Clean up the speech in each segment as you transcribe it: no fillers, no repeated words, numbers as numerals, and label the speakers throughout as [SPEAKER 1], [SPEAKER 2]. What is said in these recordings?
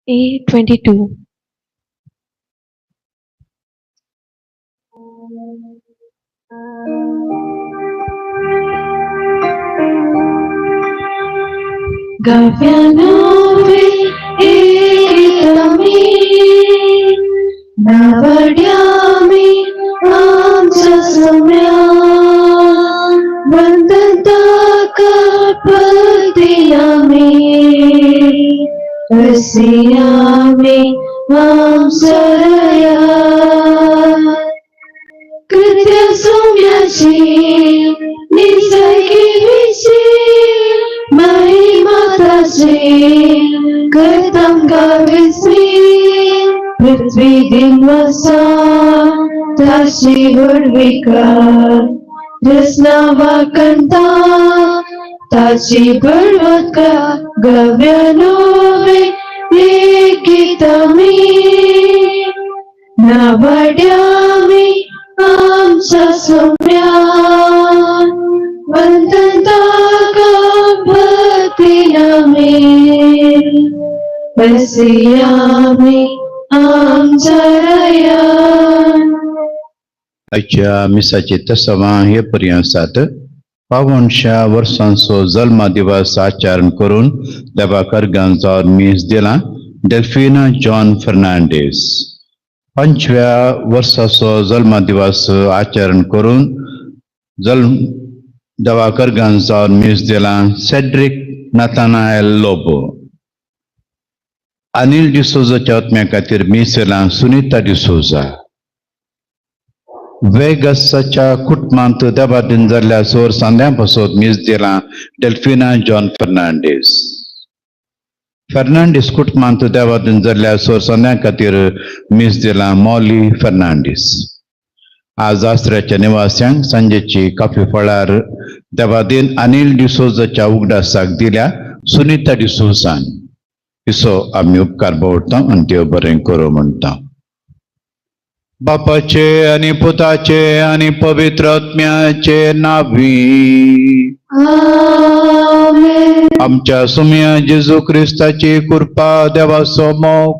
[SPEAKER 1] A22.
[SPEAKER 2] गव्यानोवे Ekmi नवड्यामि आमच्या सम्या वंदता कपतियामि रसियामि आमसरया कृत्य सौम्याची निसर्गिविशी महिमा ताची करतम गाविसी पृथ्वी दिनवसा ताची व्हडविका रसना वाकंता ताची बळवत्का गव्यानोवे एकितमी नवड्यामि आमच्या सौम्या वंदता भक्तिनामे बसयामि आमचरया.
[SPEAKER 3] आयच्या मिसाची तसवां हे पर्यंत आसात. पावनशा वर्सांचो जल्मा दिवस आचरण करून देवाकर गांजावर मीस दिला डेल्फिना जॉन फर्नांडीस. 5व्या वर्साचो जल्मा दिवस आचरण करून जल्म देवाकर गांजावर मीस दिला सेड्रिक नाथानाएल लोबो. अनिल डिसोजाच्या आत्म्या खातीर मीस दिला सुनीता डिसोजा. वेगसाच्या कुटुंबांत देवादीन जाल्ल्या सोर सांद्यां पासत मीस दिला डेल्फिना जॉन फर्नांडीस. फर्नांडीस कुटुंबांत देवादीन जाल्ल्या सोर सांद्यां खातीर मीस दिला मॉली फर्नांडीस. आज आसऱ्याच्या निवास्यांक सांजेची काफी फळार देवादीन अनिल डिसोजाच्या उगडासाक दिल्या सुनीता डिसोजान. हिचो आमी उपकार बोवता आनी देव बरें करूं म्हणटा. बापाचे आनी पुताचे आनी पवित्र आत्म्याचे नावी.
[SPEAKER 2] आमेन.
[SPEAKER 3] आमच्या सुम्या जेजू क्रिस्ताची कृपा देवाचो मोग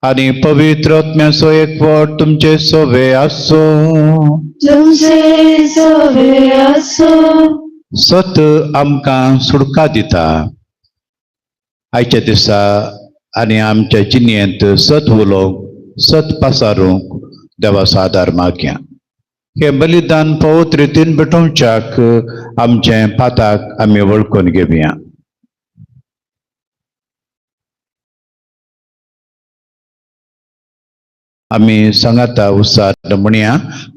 [SPEAKER 3] आनी पवित्र आत्म्याचो एकवट तुमचे सोवे आसूं.
[SPEAKER 2] तुमचे सोवे आसूं.
[SPEAKER 3] सत आमकां सुडका दिता. आयच्या दिसा आनी आमच्या जिणेंत सत उलोवंक सत पासारूंक देवाचो आदार मागया. हें बलिदान पवित्र रितीन भेटोवच्याक आमचें पाताक आमी वळखून घेवया. आमी सांगाता उसार म्हणया,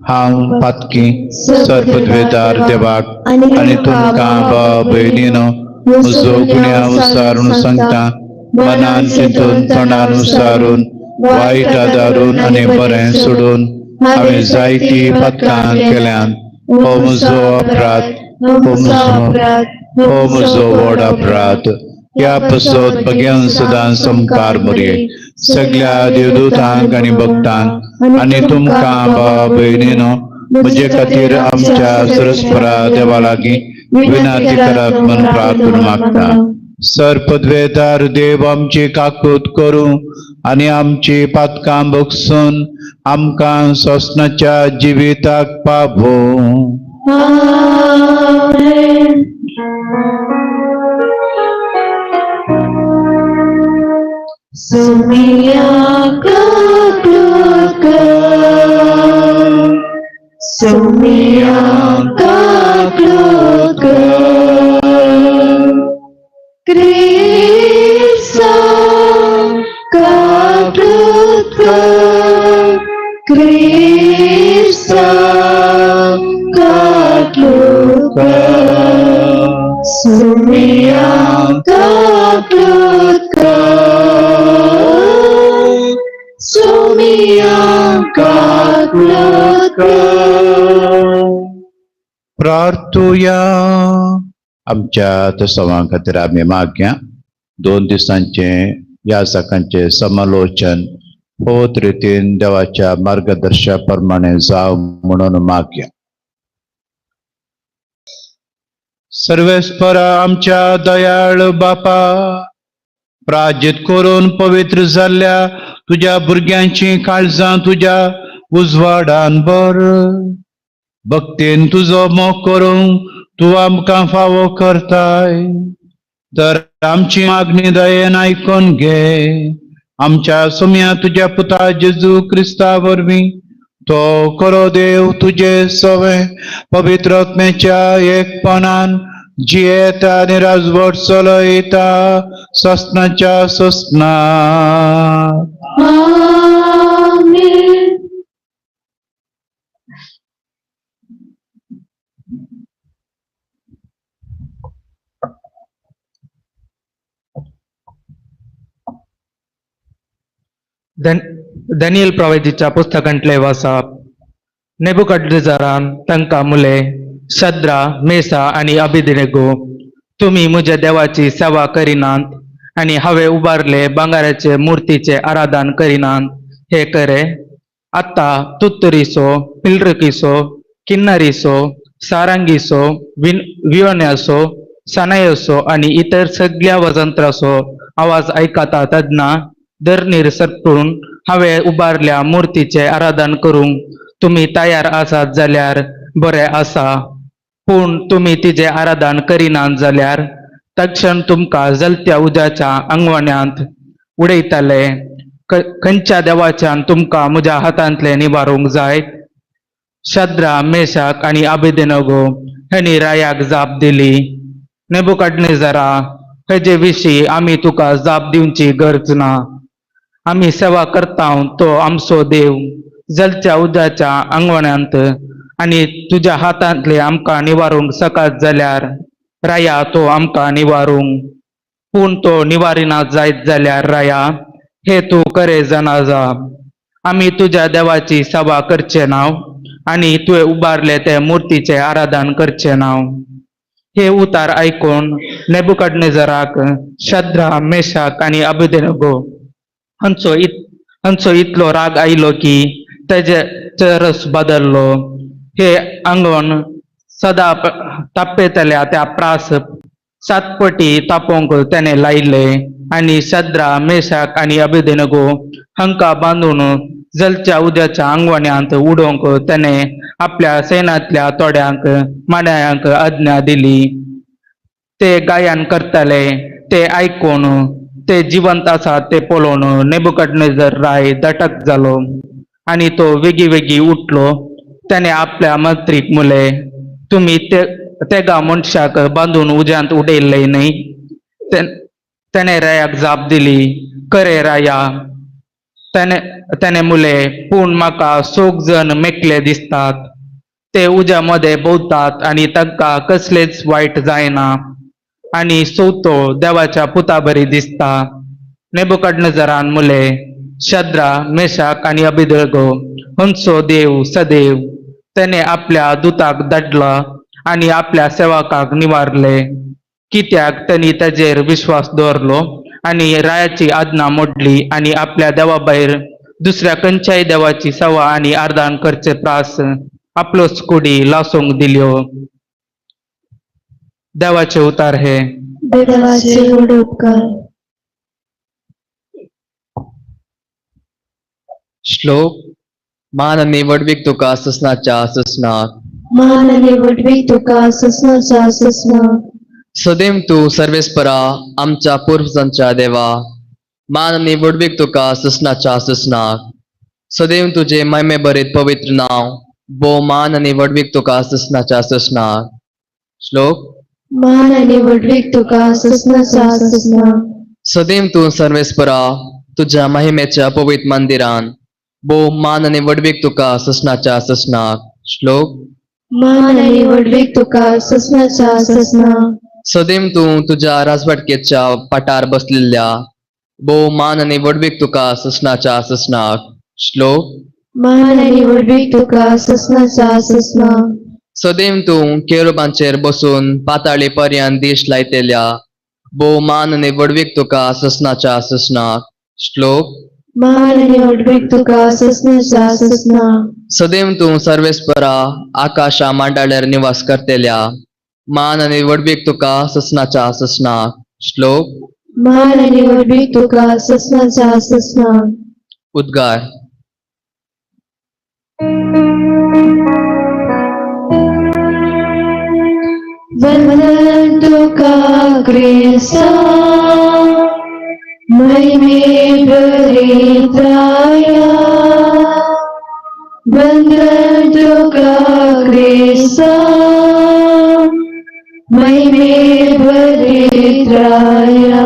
[SPEAKER 3] हांव पातकी सर्पद्वेदार देवाक आनी तुमकां बाब भयणीनो म्हजो गुण्या उसारून सांगता, मनान चिंतून तोंडान उसारून वायट आदारून आनी बरें सोडून हांवें जायती पातकां केल्यान. हो म्हजो अपराध, हो म्हजो अपराध, हो म्हजो व्हड अपराध. ह्या पसत भगेवन सदां समकार मुरये सगळ्या देवदूतांक आनी भक्तांक आनी तुमकां बाबा भयणीनो म्हजे खातीर आमच्या सरस्परा देवा लागीं विनंती करात म्हूण प्रार्थना मागता. सर पदवेदार देव आमची काकूत करूं आनी आमची पातकां बगसून आमकां सोसनाच्या जिविताक पावोवं.
[SPEAKER 2] आमेन. सुमिया काकूत कर, सुमिया काकूत कर, क्रिस्ता काकूत कर, क्रिस्ता काकूत कर, सुमिया काकूत कर, सुमिया काकूत कर.
[SPEAKER 3] प्रार्थुया. आमच्या तसवां खातीर आमी मागया. 2 दिसांचे ह्या सकाळचें समालोचन होत रितीन देवाच्या मार्गदर्शा प्रमाणे जावं म्हणून मागया. सर्वेस्परा आमच्या दयाळ बापा, प्राजित करून पवित्र जाल्ल्या तुज्या भुरग्यांची काळजां तुज्या उजवाडान भर. भक्तीन तुजो मोग करूंक तूं आमकां फावो करताय, तर आमची मागणी दयेन आयकून घे. आमच्या सोम्या तुज्या पुता जेजू क्रिस्ता वरवीं तो करो देव तुजे सवे पवित्र आत्म्याच्या एकपणान जियेता आनी राजवट चलयता ससनाच्या ससना.
[SPEAKER 2] आमेन.
[SPEAKER 1] दानियल प्रवादीच्या पुस्तकांतले वाचप. नेबुकद्रेझरान तांकां मुले, शद्रा, मेसा आनी अबेदनगो, तुमी म्हज्या देवाची सेवा करिनात आनी हांवें उबारले भांगराचे मुर्तीचें आराधन करिनात हें खरें. आतां तुत्तुरीचो, पिलरुकीचो, किन्नरीचो, सारंगीचो, विवण्याचो, सनायोचो आनी इतर सगळ्या वजंत्राचो आवाज आयकता तेन्ना धरणीर सरकून हांवें उबारल्या मुर्तीचें आराधन करूंक तुमी तयार आसात जाल्यार बरें आसा. पूण तुमी तिजें आराधन करिनात जाल्यार तक्षण तुमकां जलत्या उज्याच्या आंगवण्यांत उडयतले. खंयच्या देवाच्यान तुमकां म्हज्या हातांतलें निवारूंक जाय? शद्रा, मेशाक आनी अबेदनगो हांणी रायाक जाप दिली, नेबुकद्नेझरा, हेजे विशीं आमी तुका जाप दिवची गरज ना. आमी सेवा करता तो आमचो देव जलच्या उज्याच्या आंगवण्यांत आनी तुज्या हातांतले आमकां निवारूंक शकत जाल्यार राया तो आमकां निवारूंक. पूण तो निवारिना जायत जाल्यार राया, हे तूं खरें जाणा जा, आमी तुज्या देवाची सेवा करचे नाव आनी तुवें उबारले ते मुर्तीचें आराधन करचे नाव. हे उतार आयकून नेबुकद्नेझराक शद्रा, मेशाक आनी अबेदनगो हांचो इतलो राग आयलो की तेजे चरस बदल्लो. हे आंगण सदा तापेतल्या त्या प्रास सातपटी तापोवंक तेणें लायले आनी शद्रा, मेशाक आनी अबेदनगो हांकां बांदून जलच्या उज्याच्या आंगवण्यांत उडोवंक तेणें आपल्या सैन्यांतल्या थोड्यांक मानायांक आज्ञा दिली. ते गायन करताले ते आयकून ते जिवंत आसात ते पळोवन नेबुकद्नेझर राय दटक जालो आनी तो वेगी वेगी उठलो. तेणें आपल्या मंत्रीक मुले, तुमी ते तेगा मनशाक बांदून उज्यांत उडयल्ले न्हय? तेणें रायाक जाप दिली, खरें राया. तेणें मुले, पूण म्हाका सोग जण मेकले दिसतात, ते उज्या मदें भोंवतात आनी तांकां कसलेंच वायट जायना आनी चवथो देवाच्या पुता बरी दिसता. नेबुकद्नेझरान मुले, शद्रा, मेशाक आनी अबेदनगो हांचो देव सदैव. तेणें आपल्या दुताक धाडला आनी आपल्या सेवकाक निवारले, कित्याक तेणी ताजेर विश्वास दवरलो आनी रायाची आज्ञा मोडली आनी आपल्या देवा भायर दुसऱ्या खंयच्याय देवाची सेवा आनी आराधन करचे प्रास आपलोच कुडी लासूंक दिल्यो. देवाचे उतार हे.
[SPEAKER 2] देवाचे व्हड उपकार.
[SPEAKER 4] श्लोक. मान आनी व्हडवीक तुका ससनाच्या ससनाक.
[SPEAKER 2] मान आनी व्हडवीक तुका ससनाच्या ससनाक.
[SPEAKER 4] सदैव तूं सर्वेस्परा आमच्या पुर्वजांच्या देवा, मान आनी व्हडवीक तुका ससनाच्या ससनाक. सदैव तुजें महिमे भरीत पवित्र नांव भोव मान आनी व्हडवीक तुका ससनाच्या ससनाक. श्लोक.
[SPEAKER 2] मान आनी व्हडवीक तुका ससनाच्या ससनाक.
[SPEAKER 4] सदैव तूं सर्वेस्परा तुज्या महिमेच्या पवित्र मंदिरान भोव मान आनी व्हडवीक तुका ससनाच्या ससनाक. श्लोक.
[SPEAKER 2] मान आनी व्हडवीक तुका ससनाच्या ससनाक.
[SPEAKER 4] सदैव तूं तुज्या राजवाटकेच्या पाटार बसलेल्या भोव मान आनी व्हडवीक तुका ससनाच्या ससनाक. श्लोक.
[SPEAKER 2] मान आनी व्हडवीक तुका ससनाच्या ससनाक.
[SPEAKER 4] सदैव तूं केरुबांचेर बसून पाताळी पर्यंत दीश लायतेल्या भोव मान आनी व्हडवीक तुका ससनाच्या ससनाक. श्लोक.
[SPEAKER 2] मान आनी व्हडवीक तुका ससनाच्या ससनाक.
[SPEAKER 4] सदैव तूं सर्वेस्परा आकाशा मांडाळ्यार निवास करतेल्या मान आनी व्हडवीक तुका ससनाच्या ससनाक. श्लोक.
[SPEAKER 2] मान आनी व्हडवीक तुका ससनाच्या ससना.
[SPEAKER 4] उद्गार.
[SPEAKER 2] वंदन तुका क्रिस्ता, महिमे भरिताया. वंदन तुका क्रिस्ता, महिमे भरिताया.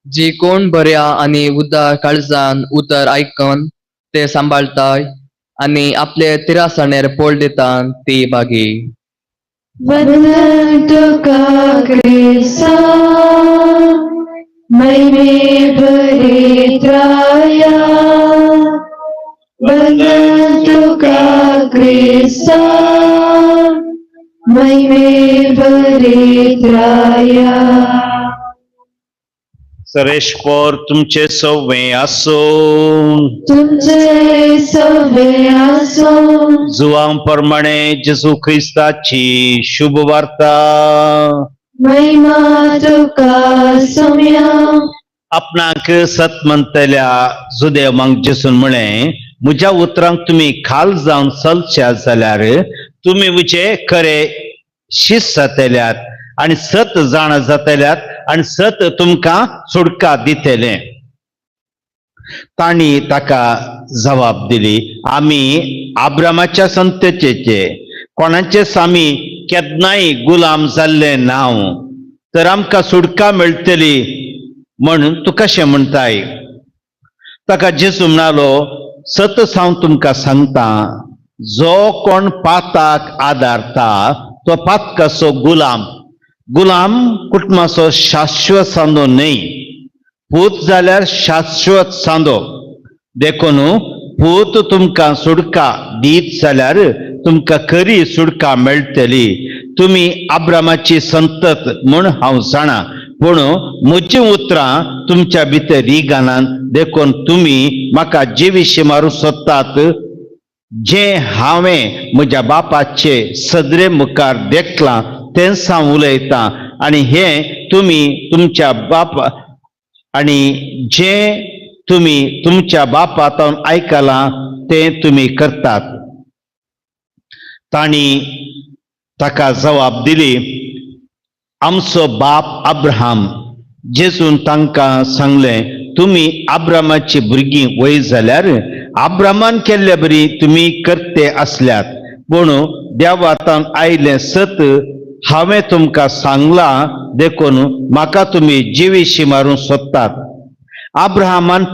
[SPEAKER 4] जी कोण बऱ्या आनी उदार काळजान उतर आयकून ते सांबाळताय आनी आपले तिरासणेर पोळ दिता ती बागी.
[SPEAKER 2] वंदन तुका क्रिस्ता, महिमे भरिताया. वंदन तुका क्रिस्ता, महिमे भरिताया.
[SPEAKER 5] सरेशपोर तुमचे सवे आसून.
[SPEAKER 2] तुमचे सवे आसो.
[SPEAKER 5] जुवां प्रमाणे जेजू ख्रिस्ताची शुभ वार्ता.
[SPEAKER 2] महिमा तुका सोम्या.
[SPEAKER 5] आपणाक सत म्हणटल्या जुदेवांक जेसून म्हळें, म्हज्या उतरांक तुमी खाल जावन चलच्या जाल्यार तुमी म्हजे खरे शीस जातल्यात आनी सत जाणा जातल्यात आनी सत तुमकां सुटका दितलें. तांणी ताका जबाब दिली, आमी आब्रामाच्या संततेचे, कोणाचेच आमी केन्नाय गुलाम जाल्ले नांव, तर आमकां सुटका मेळटली म्हणून तूं कशें म्हणटाय? ताका जेजू म्हणालो, सत हांव तुमकां सांगता, जो कोण पाताक आदारता तो पातकाचो गुलाम. गुलाम कुटुंबाचो शाश्वत सांदो न्हय, पूत जाल्यार शाश्वत सांदो. देखून पूत तुमकां सुटका दीत जाल्यार तुमकां खरी सुटका मेळटली. तुमी आब्रामाची संतत म्हूण हांव जाणा, पूण म्हजीं उतरां तुमच्या भितर रिगानात, देखून तुमी म्हाका जिविशी मारूंक सोदतात. जें हांवें म्हज्या बापाचे सदरे मुखार देखलां तेंच हांव उलयतां, आनी हें तुमी तुमच्या बापा आनी जें तुमी तुमच्या बापांतून आयकलां तें तुमी करतात. तांणी ताका जबाब दिली, आमचो बाप अब्राहम. जेजून तांकां सांगलें, तुमी अब्रामाची भुरगीं वय जाल्यार अब्रामान केल्ले बरी तुमी करते आसल्यात. पूण देवातान आयलें सत हांवें तुमकां सांगलां, देखून म्हाका तुमी जिविशी मारूंक सोदतात. अब्राहमान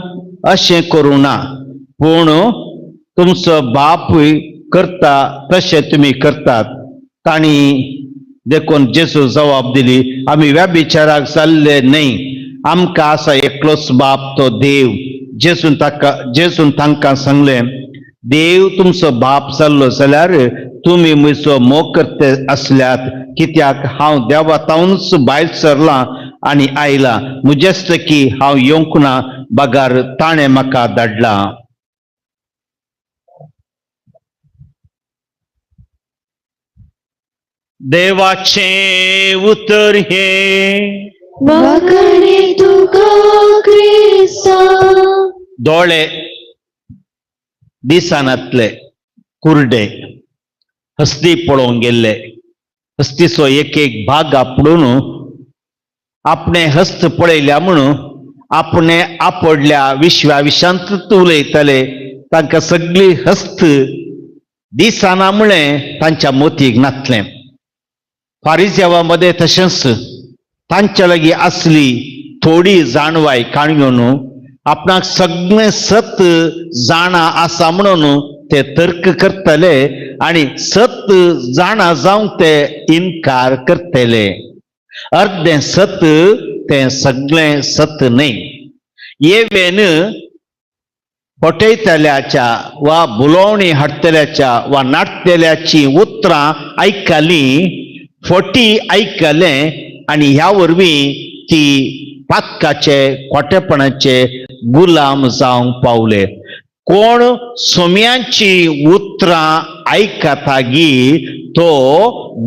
[SPEAKER 5] अशें करूं ना, पूण तुमचो बापूय करता तशें तुमी करतात. तांणी देखून जेजू जबाब दिली, आमी व्यभिचाराक जाल्ले न्हय, आमकां आसा एकलोच बाप, तो देव. जेजून ताका जेजून तांकां सांगलें, देव तुमचो बाप जाल्लो जाल्यार तुमी म्हजो मोग करते आसल्यात, कित्याक हांव देवातावनच भायर सरलां आनी आयलां. म्हजेच की हांव येवंक ना, बगार ताणें म्हाका धाडलां. देवाचें उतर हें.
[SPEAKER 2] वाखाणे तुका क्रिस्ता.
[SPEAKER 5] दोळे दिसनातले कुर्डे हस्ती पळोवंक गेल्ले. हस्तीचो एक एक भाग आपडून आपणे हस्त पळयल्या म्हणून आपणे आपडल्या विश्वा विशांत उलयताले. तांकां सगळी हस्त दिसना म्हळें तांच्या मोतीक नातलें. फारिजेवा मदें तशेंच तांच्या लागीं आसली थोडी जाणवाय काणयो न्हू आपणाक सगळें सत जाणा आसा म्हणून ते तर्क करतले आनी सत जाणा जावंक ते इनकार करतले. अर्दें सत तें सगळें सत न्हय. येवेन फटयतल्याच्या वा बुलोवणी हाडटल्याच्या वा नाडटल्याची उतरां आयकलीं, फटी आयकलें आनी ह्या वरवीं ती पातकाचे खोटेपणाचे गुलाम जावंक पावले. कोण सोम्याची उतरां आयकता गी तो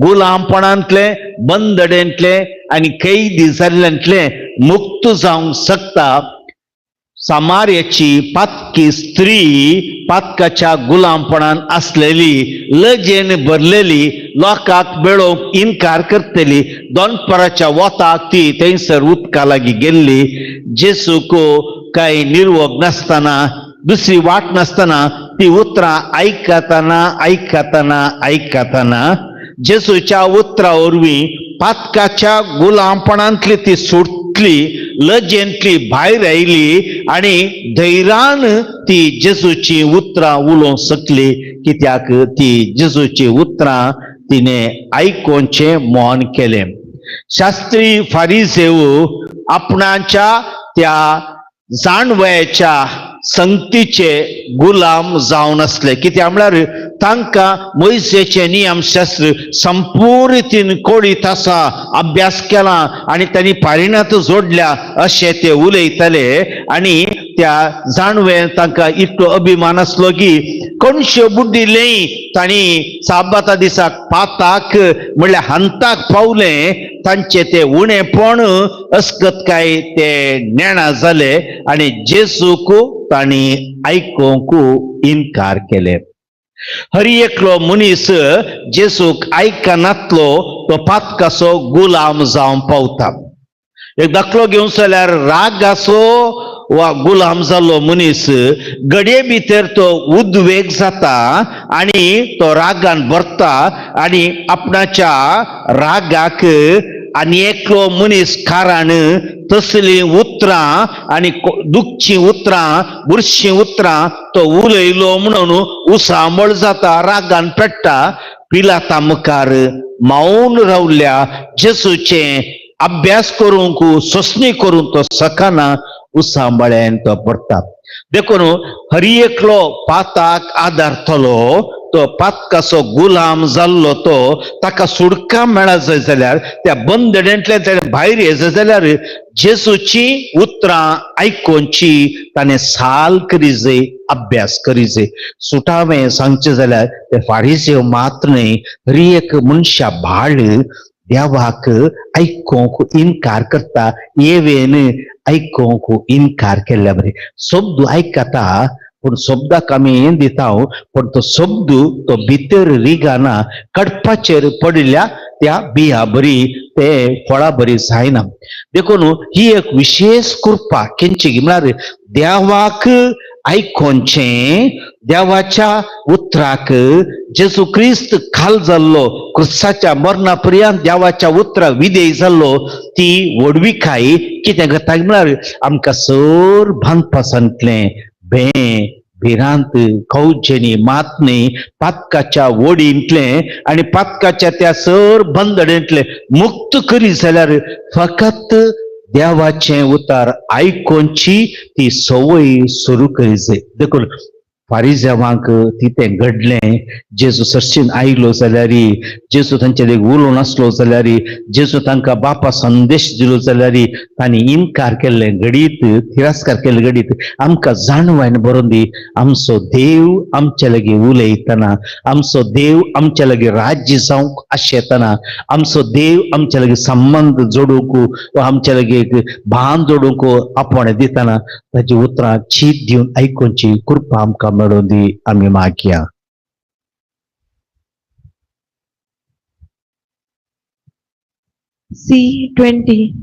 [SPEAKER 5] गुलामपणांतले, बंदडेंतले आनी कैदी जाल्ल्यांतले मुक्त जावंक शकता. सामार्याची पातकी स्त्री पातकाच्या गुलामपणान आसलेली, लजेन भरलेली, लोकांक मेळोवंक इनकार करतली, दोनपराच्या वताक ती थंयसर उदका लागीं गेल्ली. जेसूक कांय निर्वोग नासतना, दुसरी वाट नासतना ती उतरां आयकतना आयकतना आयकतना जेसूच्या उतरां वरवीं पातकाच्या गुलामपणांतली ती सुटली, लजेंतली भायर आयली आनी धैर्यान ती जेजूची उतरां उलोवंक शकली, कित्याक ती जेजूची उतरां तिणें आयकोवचें मौन केलें. शास्त्री फारीसेव आपणाच्या त्या जाणवयाच्या संगतीचे गुलाम जावन आसले, कित्याक म्हळ्यार तांकां मोयसेचें नियमशास्त्र संपूर्ण रितीन कोळीत आसा, अभ्यास केला आनी तांणी पारिणांत जोडल्या अशें ते उलयताले. आनी त्या जाणवे तांकां इतलो अभिमान आसलो की कोणश्यो बुड्डिलेय तांणी साबाता दिसाक पाताक म्हणल्यार हंताक पावले, तांचे ते उणेपण अस्कत काय ते नेणा जाले आनी जेजूक तांणी आयकूंक इनकार केले. हरी एकलो मनीस जेजूक आयकनातलो तो पातकाचो गुलाम जावन पावता. एक दाखलो घेवंक जाल्यार रागाचो वा गुलाम जाल्लो मनीस घडये भितर तो उद्वेग जाता आनी तो रागान भरता आनी आपणाच्या रागाक आनी एकलो मनीस कारण तसलीं उतरां आनी दुखचीं उतरां, बुरशीं उतरां तो उलयलो म्हणून उसांबळ जाता, रागान पेट्टा. पिलाता मुखार मौन रावल्या जेजूचें अभ्यास करूंक सोंसणी करूंक तो सकाना, उसांबळ्यान तो पडटा. देखून हरी एकलो पाताक आदारतलो तो पातकाचो गुलाम जाल्लो तो ताका सुडका मेळत जाय जाल्यार, त्या बंदडेंतल्यान ताणें भायर येत जाल्यार जेजूची उतरां आयकोवची ताणें साल करी जाय, अभ्यास करी जाय. सुटावें सांगचें जाल्यार ते फारीसेव मात्र न्हय, हरी एक मनशा बाळ देवाक आयकोंक इनकार करता. येवेन आयकोंक इनकार केल्ल्या बरें शब्द आयकता, पूण शब्दाक आमी हें दिता, पूण तो शब्द तो भितर रिगाना, कडपाचेर पडिल्ल्या त्या बिया बरी ते फळा बरी जायना. देखून ही एक विशेष कृपा केंची म्हळ्यार देवाक आयकोवचें, देवाच्या उतराक जेजू क्रिस्त खाल जाल्लो, क्रिस्ताच्या मरणा पर्यंत देवाच्या उतराक विधेय जाल्लो, ती व्हडविकाय कितें करता म्हळ्यार आमकां सर बांदपासांतलें भें, भिरांत, कौजनी, मातणी, पातकाच्या ओडींतलें आनी पातकाच्या त्या सर बंदडेंतलें मुक्त करी जाल्यार फकत देवाचें उतार आयकोवची ती संवय सुरू करी जाय. देखून फारीजेवांक ती तें घडलें. जेजू सरशीन आयलो जाल्यार, जेजू तांचे लागीं उलोवन आसलो जाल्यार, जेजू तांकां बापा संदेश दिलो जाल्यार तांणी इनकार केल्लें घडीत, तिरस्कार केल्लें घडीत. आमकां जाणवायन बरोवन दी, आमचो देव आमच्या लागीं उलयतना, आमचो देव आमच्या लागीं राज्य जावंक आशेतना, आमचो देव आमच्या लागीं संबंद जोडूंक वा आमच्या लागीं एक भान जोडूंक आपोवणें दितना ताची उतरां चीत दिवन आयकुची कृपा आमकां मेळोवन दी, आमी मागया.
[SPEAKER 2] C20.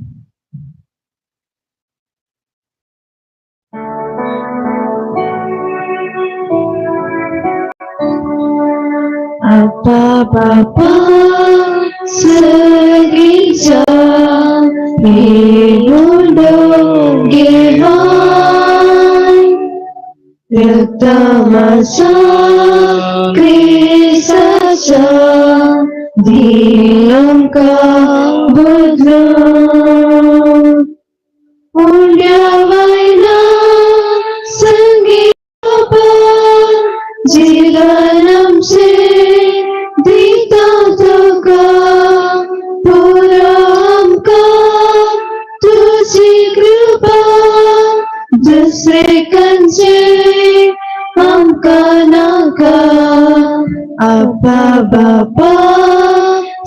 [SPEAKER 2] Abba Baba Sagija Mundo Gevai Raktamasa Krisasa Dilamka Budla Punyavaina Sangita Jivanam Se Ditataka Puramka Tuji Kripa Dusre Kanche Amka Naka Abba Baba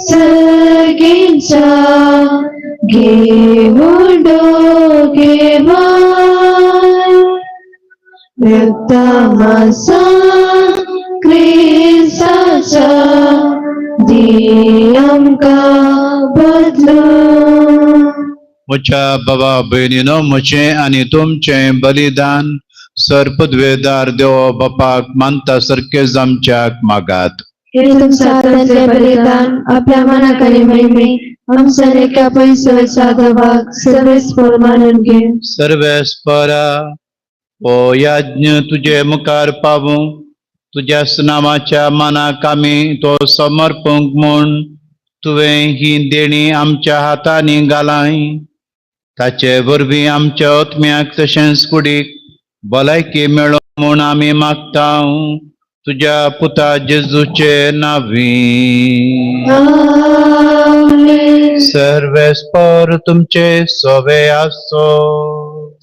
[SPEAKER 2] Sagincha Gevundo रक्तमासा क्रिस्ताच्या दी आमकां बदलून.
[SPEAKER 3] म्हज्या बाबा भयणीनो, म्हजें आनी तुमचें बलिदान सर्पद्वेदार देव बापाक मानता सारकें आमच्याक मागात.
[SPEAKER 2] हे तुमच्या हातांतले बलिदान आपल्या मनाक आनी महिमे आमच्या लेखा पयसो देवाक सर्वेस्पर मानून घे.
[SPEAKER 3] सर्वेस्परा, हो यज्ञ तुजे मुखार पावूं, तुज्या नामाच्या मानाक आमी तो समर्पूंक म्हूण तुवें ही देणी आमच्या हातांनी घालाय. ताचे वरवीं आमच्या आत्म्याक तशेंच कुडीक भलायकी मेळो म्हूण आमी मागता, तुज्या पुता जेजूचे नांवी.
[SPEAKER 2] आमेन.
[SPEAKER 3] सर्वेस्पर तुमचे सोवे आसो.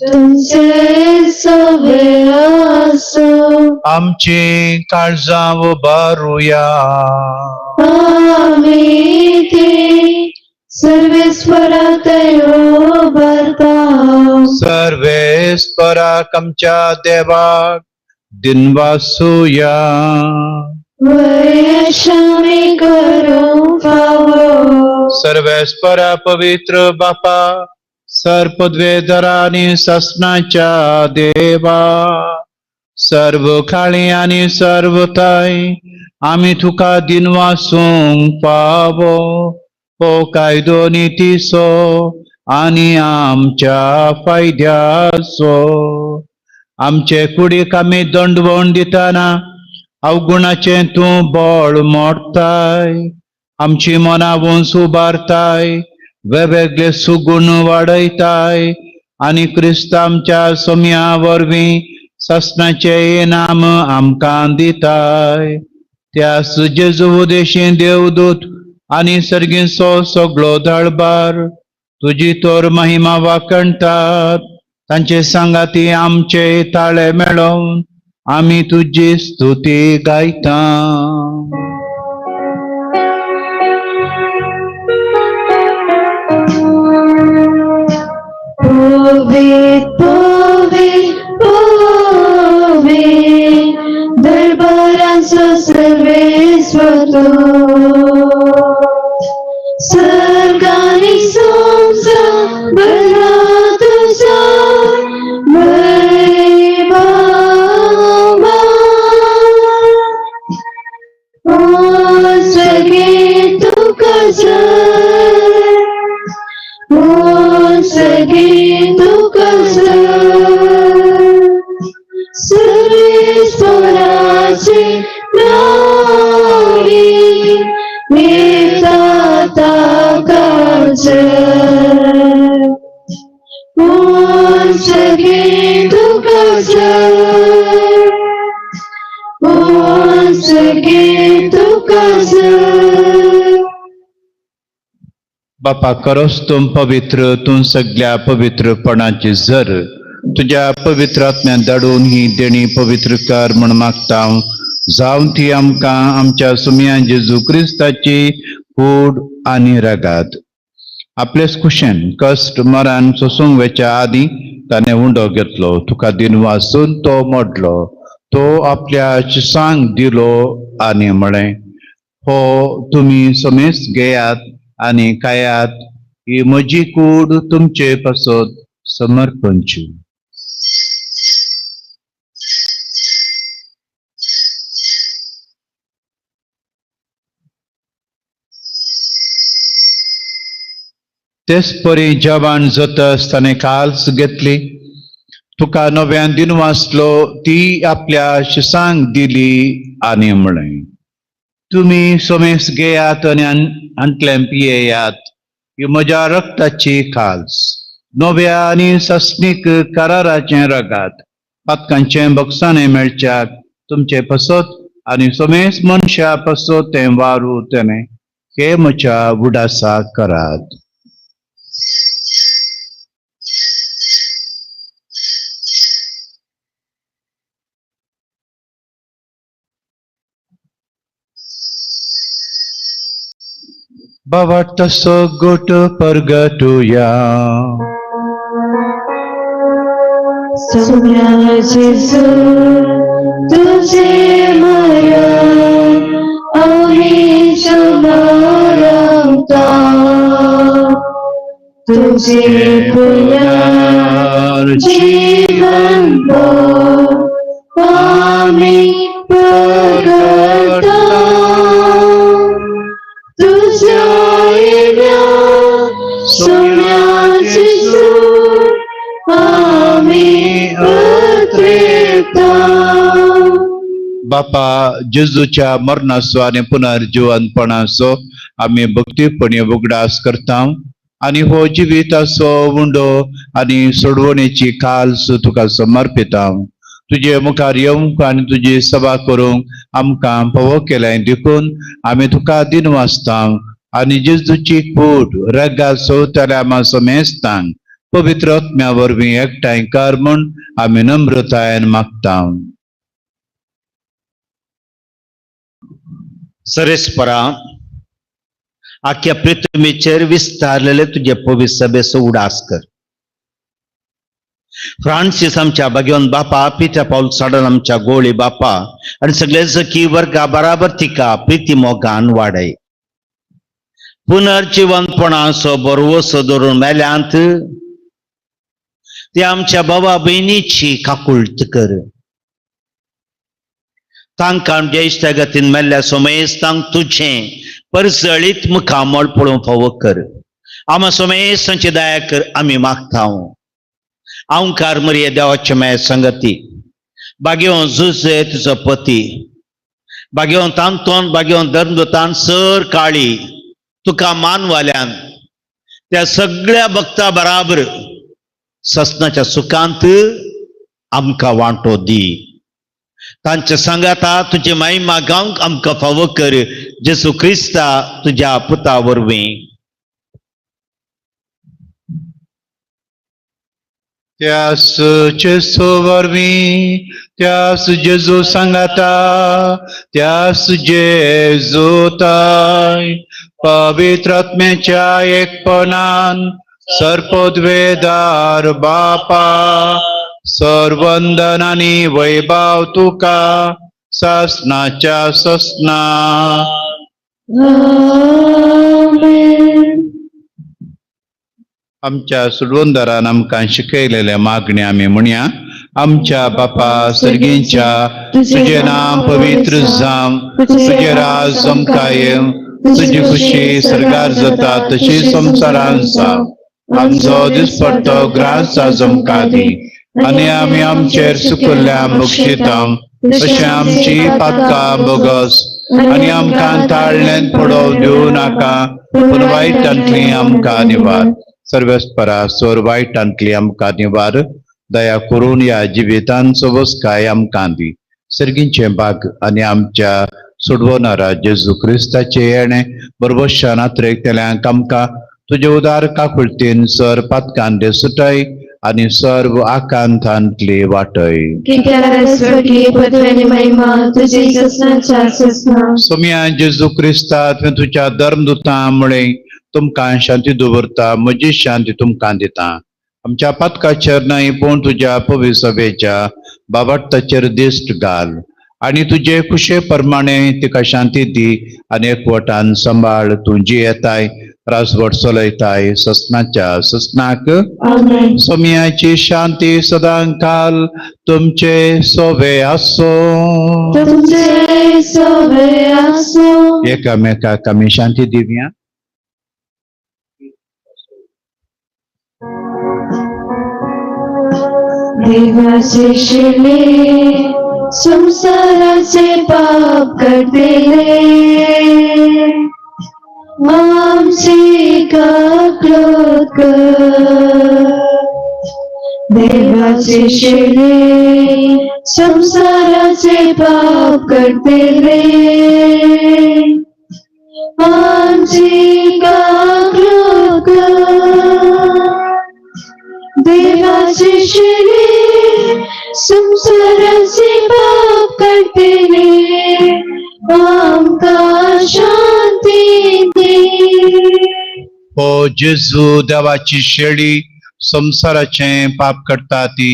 [SPEAKER 2] तुमचे सवे आसो.
[SPEAKER 3] आमची काळजां उबारुया.
[SPEAKER 2] आमी ती सर्वेस्परा तयो भरता.
[SPEAKER 3] सर्वेस्पराक आमच्या देवाक दिनवासुया.
[SPEAKER 2] वयशामी करूं फावो.
[SPEAKER 3] सर्वेस्परा, पवित्र बापा, सर्पद्वेदरा आनी ससनाच्या देवा, सर्व खाळी आनी सर्व थांय आमी तुका दिनवासूंक फावो. हो कायदो नितीचो आनी आमच्या फायद्याचो. आमचे कुडीक आमी दंडवण दितना अवगुणाचें तूं बळ मोडताय, आमची मनां उंच उबारताय, वेगवेगळे सुगूण वाडयताय आनी क्रिस्त आमच्या सोम्या वरवीं ससनाचें इनाम आमकां दिताय. त्या जेजू उदेशी देवदूत आनी सर्गींचो सगळो दळबार तुजी तोर महिमा वाखणटात. तांचे सांगाती आमचे ताळे मेळोवन आमी तुजी स्तुती गायता.
[SPEAKER 2] पवित पवित पवित दरबाराचो सर्वेस्वर तूं. सर्गानी संवसार भरला तुझा वैभवान. ओ स्वर्गे तुका जय, ओ स्वर्गे तुका जय. सर्वेस्पराचे नावे येता ताका जय. ओ स्वर्गे तुका जय, ओ स्वर्गे तुका जय.
[SPEAKER 3] बापा, खरोच तूं पवित्र, तूं सगळ्या पवित्रपणाची जर. तुज्या पवित्र आत्म्यान धाडून ही देणी पवित्र कर म्हूण मागता, जावन ती आमकां आमच्या सुमया जेजू क्रिस्ताची कूड आनी रगात. आपलेच कुशेन कश्ट मरण सोसूंक वेच्या आदीं ताणें उंडो घेतलो, तुका दिन वासून तो मोडलो, तो आपल्या शिसांक दिलो आनी म्हळें, हो तुमी समेस्त घेयात आनी खायात. ही म्हजी कूड तुमचे पासत समर्पणची. तेच परी जवान जातस ताणें काल्स घेतली, तुका नव्यान दिन वाचलो, ती आपल्या शिसांक दिली आनी म्हळें, तुमी समेस घेयात आनी हांतल्यान पियेयात. ही म्हज्या रक्ताची खाल्स, नव्या आनी सस्नीक कराराचें रगात. पातकांचें बक्षाणें मेळच्याक तुमचे पासत आनी समेस मनशा पासत तें वारू तेणें. हे म्हज्या उडासाक करात. बाबा तसो गोट परगटुया.
[SPEAKER 2] सोम्या जेजू तुझे मरण आमी सुमारता तुझे पुनर्जीवन आमी प्रगटा तुझ्या येण्या सोम्या जेजू आमी अतृप्ता.
[SPEAKER 3] बापा जेजूच्या मरणाचो आनी पुनर्जिवनपणाचो आमी भक्तीपणी उगडास करता आनी हो जिविताचो उंडो आनी सोडवणेची काल्स तुका समर्पिता. तुजे मुखार येवंक आनी तुजी सभा करूंक आमकां फावो केलें देखून आमी तुका दिनवासता आनी जेजूची कूड रगा सोवतल्या आमा समेस्तांक पवित्र आत्म्या वरवीं एकठांय कर म्हूण आमी नम्रतायेन मागता.
[SPEAKER 5] सरेस्परा आख्या पृथ्वीचेर विस्तारलेले तुजे पवित्र सभेचो उडास कर. फ्रांसीस आमच्या भाग्यवंत बापा, पित्या पावल साडन आमच्या गोळी बापा आनी सगळे सखी वर्गा बराबर तिका प्रिती मोगान वाडय. पुनर्जिवंतपणाचो बरवसो धरून मेल्यांत ते आमच्या बाबा भयणीची काकुळट कर. तांकां आमच्या इश्टागतीन मेल्ल्या सोमेस्तांक तुजें परजळीत मुखामळ पळोवंक फावो कर. आमा सोमेस्तांची दया कर आमी मागता. आंकार मरिये देवाचे माये संगती बागेवन जुजे तुजो पती बागेवन तांतोन बागेवन धर्मदूतान सर काळी तुका मानवाल्यान त्या सगळ्या भक्ता बराबर ससनाच्या सुखांत आमकां वांटो दी. तांच्या सांगाता तुजी महिमा गावंक आमकां फावो कर जेसू क्रिस्ता तुज्या पुता वरवीं.
[SPEAKER 3] त्यास जेजू वरवीं त्यास जेजू सांगाता त्यास जेजू ताय पवित्र आत्म्याच्या एकपणान सर्पोद्वेदार बापा सर्वंदन आनी वैभाव तुका सासनाच्या ससना.
[SPEAKER 2] आमेन.
[SPEAKER 3] आमच्या सुडवंदरान आमकां शिकयलेल्या मागण्या आमी म्हणया. आमच्या बापा सर्गींच्या तुजें नांव पवित्र जावं, तुजें राज आमकां येवं, तुजी खुशी सर्गार जाता तशी संवसारांत जावं. आमचो दिसपट्टो ग्रास आज आमकां दी आनी आमी आमचेर सुकुल्ल्या बक्षिता तशें आमची पातकां बोगस आनी आमकां ताळ्ळ्यान पडोवं दिवं नाका पूण वायटांतली आमकां निवार. सर्वेस्परा सोर वायटांतली आमकां निवार. दया करून ह्या जिवितान सोबसकाय आमकां दी. सर्गींचें भाग आनी आमच्या सोडवणारा जेजू क्रिस्ताचें येणें बरबशान आत्रेकतल्यांक आमकां तुजे उदार काकुळतीन सर पातकांदे सुटय आनी सर्व आकांतांतली वाटय.
[SPEAKER 2] कित्याक स्वर्गीय पदवी आनी महिमा तुजी ससनाच्या ससना.
[SPEAKER 3] सोम्या जेजू क्रिस्ता तुवें तुज्या धर्मदुतां मुळे तुमकां शांती दवरता, म्हजी शांती तुमकां दिता. आमच्या पातकाचेर न्हय पूण तुज्या पवित्र सभेच्या बाबाट्टाचेर दिश्ट घाल आनी तुजे खुशे प्रमाणे तिका शांती दी आनी एकवटान सांबाळ. तूं जियेताय राजवट चलयताय ससनाच्या ससनाक.
[SPEAKER 2] आमेन.
[SPEAKER 3] सोम्याची शांती सदां काल तुमचे सोबे आसो.
[SPEAKER 2] तुमचे सोबे आसूं.
[SPEAKER 3] एकामेकाक आमी शांती दिवया.
[SPEAKER 2] देवाचे शिले संसाराचे पाप काडलेले आमची काकळूत कर. देवाचे शिले संसाराचे पाप काडलेले आमची काकळूत कर. देवाचे शिले संसाराचे पाप काडटले आमकां शांती दी.
[SPEAKER 3] हो जेजू देवाची शेळी संसाराचें पाप करता ती.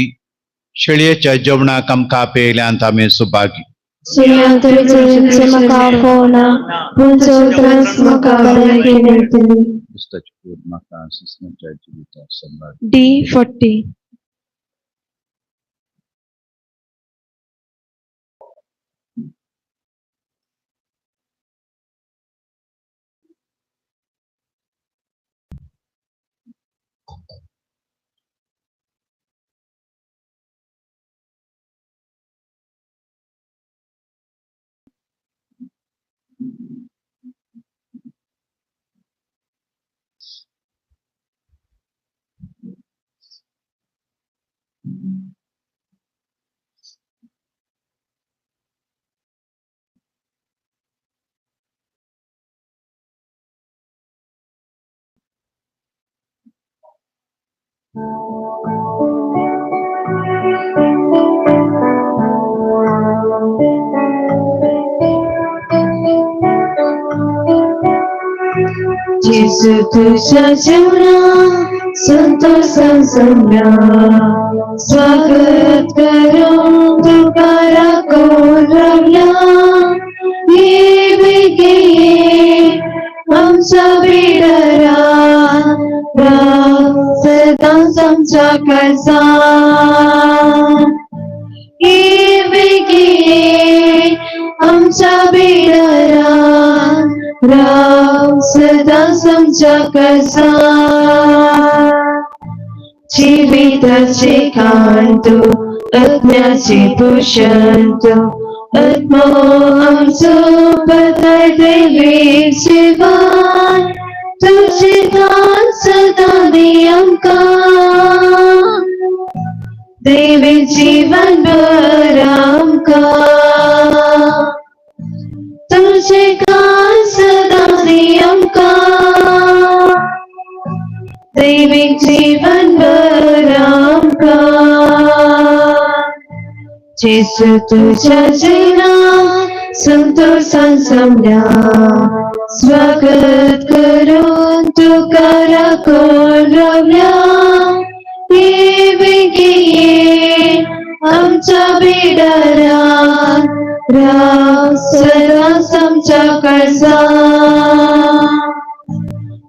[SPEAKER 3] शेळयेच्या जेवणाक आमकां आपयल्यांत आमी सुभागी.
[SPEAKER 2] सुर्यांतरी म्हाका आफोवना पूण चवथांच म्हाका भलायकी मेळटली.
[SPEAKER 3] क्रिस्ताची कूड म्हाका सुसनाच्या जिविताक सांबाळ.
[SPEAKER 2] D40. जेजू तुझ्या जीवना संतोषान सम्या स्वागत करूं तुका राखून रावला. ये बेगे ये आमच्या बिडरा राव सदांच आमच्या काळजान. ये बेगे ये आमच्या बिडरा राव सदांच आमच्या काळजान. जिविताचे कांतू अज्ञाचे भूषण तूं आत्मो आमचो पदाय देवी जिवान तुझे दान सदां दी आमकां देवी जीवन भर आमकां तुझे दान सदां दी आमकां देवी जीवन भर आमकां. जेजू तुझ्या जिना संतोषान सम्या स्वागत करून तुका राखून रावल्या. ये बेगे ये आमच्या बिडारान राव सदांच आमच्या काळजान.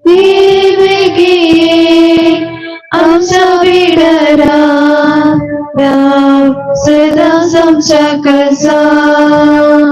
[SPEAKER 2] ये बेगे ये आमच्या बिडारान राव सदांच आमच्या काळजान.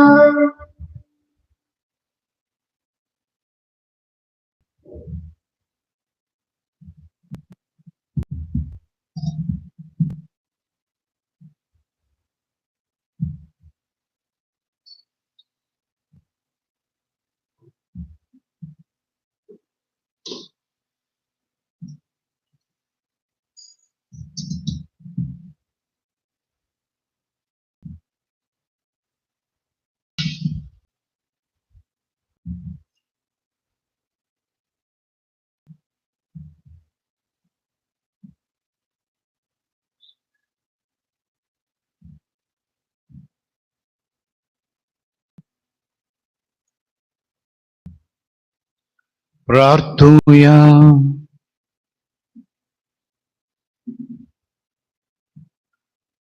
[SPEAKER 3] प्रार्थुया.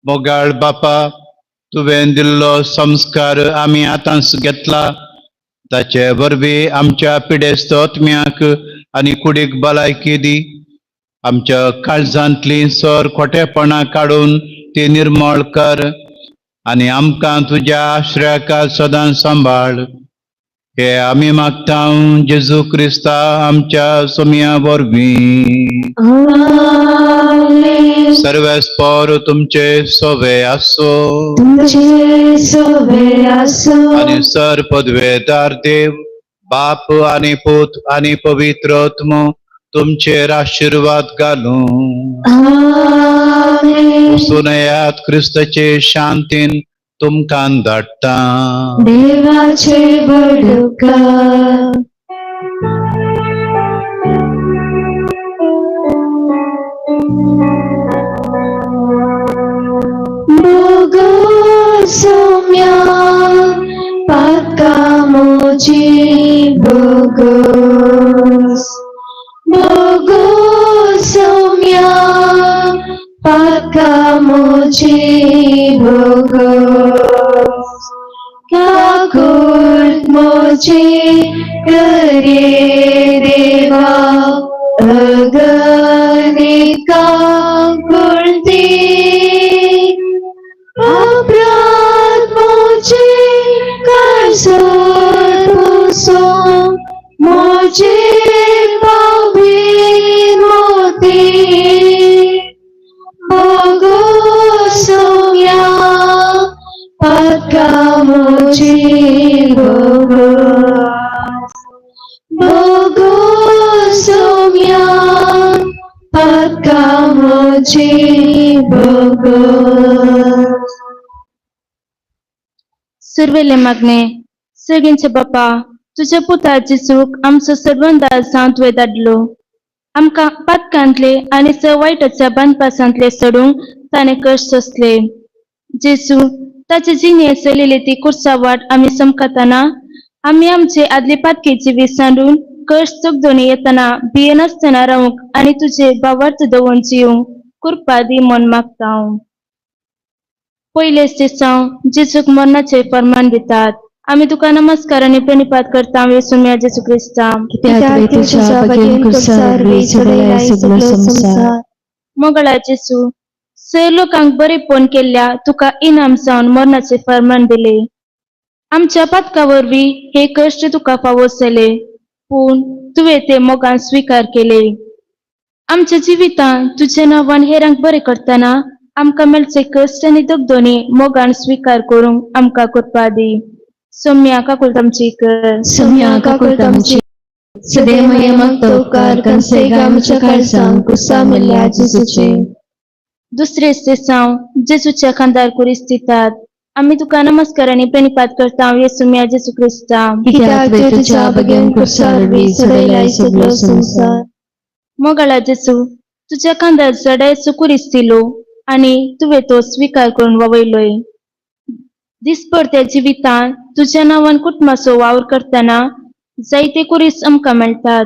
[SPEAKER 3] मोगाळ बापा, तुवें दिल्लो संस्कार आमी आतांच घेतला, ताचे वरवीं आमच्या पिडेस्त आत्म्याक आनी कुडीक भलायकी दी. आमच्या काळजांतली सर खोटेपणां काडून ती निर्मळ कर आनी आमकां तुज्या आश्रयाक सदां सांबाळ. हे आमी मागता जेजू क्रिस्ता आमच्या सोम्या वरवीं.
[SPEAKER 2] आमेन.
[SPEAKER 3] सर्वेस्पर तुमचे सोवे आसो.
[SPEAKER 2] तुमचे सोवे आसो.
[SPEAKER 3] आनी सर पदवेदार देव बाप आनी पूत आनी पवित्र आत्मो तुमचेर आशिर्वाद घालूं.
[SPEAKER 2] आमेन.
[SPEAKER 3] वचून येयात, क्रिस्ताचे शांतीन तुमकां धाडटा.
[SPEAKER 2] देवाचे बडुका. भोगो सौम्या पातकामोची भोगोस. भोगो सौम्या पातकामोची मोजी भोगोस काकुळट मोजी करे देवा अगणित काकुळती अपराध मोजे काळसर पुसो मोजे पावी मोती भोगोसुया पातका मोजी भोगोस भोगोसुया पातका मोजी भोगोस.
[SPEAKER 6] सुरवेले मागणे. सगळ्यांचे बापा, तुझ्या पुता जेजूक आमचो सर्वंदाज जावन तुवें धाडलो. आमकां पातकांतले आनी स वायटाच्या बांदपासांतले सोडूंक ताणें कश्ट सोंसले. जेजू, ताचे जिणे चलयले ती कुर्सा वाट आमी समकतना आमी आमचे आदले पातके जिवीत सांडून कश्ट चोखदोणी येतना भियेनासतना रावूंक आनी तुजे भावार्थ दवरून जिवंक कृपा दी म्हूण मागता हांव. पयले दिसांव जेजूक मरणाचे फर्मान दितात. आमी तुका नमस्कार आनी प्रणिपात करता येसुम्या जेजू क्रिस्ता.
[SPEAKER 2] कित्याक तुझ्या बगेन कुर्सार सोडयलाय सगळो संसार.
[SPEAKER 6] मोगळा जेजू, सर लोकांक बरेपण केल्ल्या तुका इनाम जावन मरणाचे फर्मान दिले. आमच्या पातका वरवीं हे कश्ट तुका फावो जाले, पूण तुवें ते मोगान स्विकार केले. आमच्या जिवितांत तुज्या नांवान हेरांक बरें करतना आमकां मेळचे कश्ट आनी दगदोणी मोगान स्विकार करूंक आमकां कृपा दी. सोम्या काकुळट आमची कर.
[SPEAKER 2] सम्या काकुळट आमची. सदैव मागता उपकार कन्सेगा आमच्या काळजांक कुसा मेल्ल्या जेजूचे.
[SPEAKER 6] दुसरे दिसांव जेजूच्या खांदार कुरीस दितात. आमी तुका नमस्कार आनी प्रणिपात करता येसुम्या जेजू क्रिस्ता.
[SPEAKER 2] कित्याक तुझ्या बगेन कुर्सार सोडयलाय सगळो संसार.
[SPEAKER 6] मोगाळा जेजू, तुज्या खांदार जडायचो कुरीस दिलो आनी तुवें तो स्विकार करून वावयलोय. दिसभर त्या जिवितांत तुज्या नांवान कुटुंबाचो वावर करतना जायते कुरीस आमकां मेळटात,